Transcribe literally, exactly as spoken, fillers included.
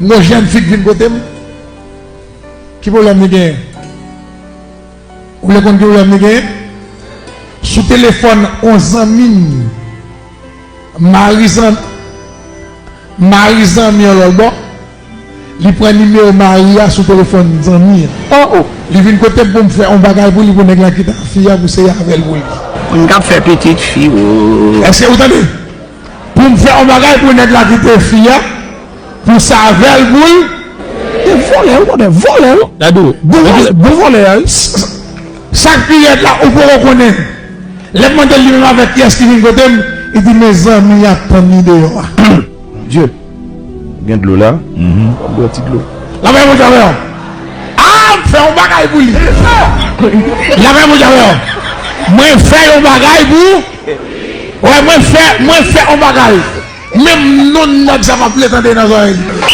M gon jèn fi k vin kote m. Ki pwoblèm li genyen? Ou vle konn ki pwoblèm li genyen? Sou telefòn on zanmi m, mari zanmi, mari zanmi an lòt bò, li pran nimewo mari a sou telefòn zanmi an. Oh, oh. Li vin kote m pou m fè on bagay pou li, pou nèg la kite fi a, pou se avè l pou li. Moun k ap fè pitit fi, oh. Èske ou tande? Pou m fè on bagay pou nèg la kite fi a, pou se avè l pou l. E vòlè, ou konnen vòlè, wi. Dadou. Bon vòlè, bon vòlè a, wi. Sa k pi rèd la, ou poko konnen. Lè m mande l li menm avèk kiyès ki vin kote m, li di men zanmi y ap tann li deyò a. Dye. Gen dlo la. Mhm. W ap bwè ti dlo. Lapè Bondye avè w. A, m fè yon bagay pou li. Lapè Bondye avè w. Mwen fè yon bagay pou. Wè, mwen fè, mwen fè yon bagay. Menm non nèg sa m ap vle tande nan zòrèy li.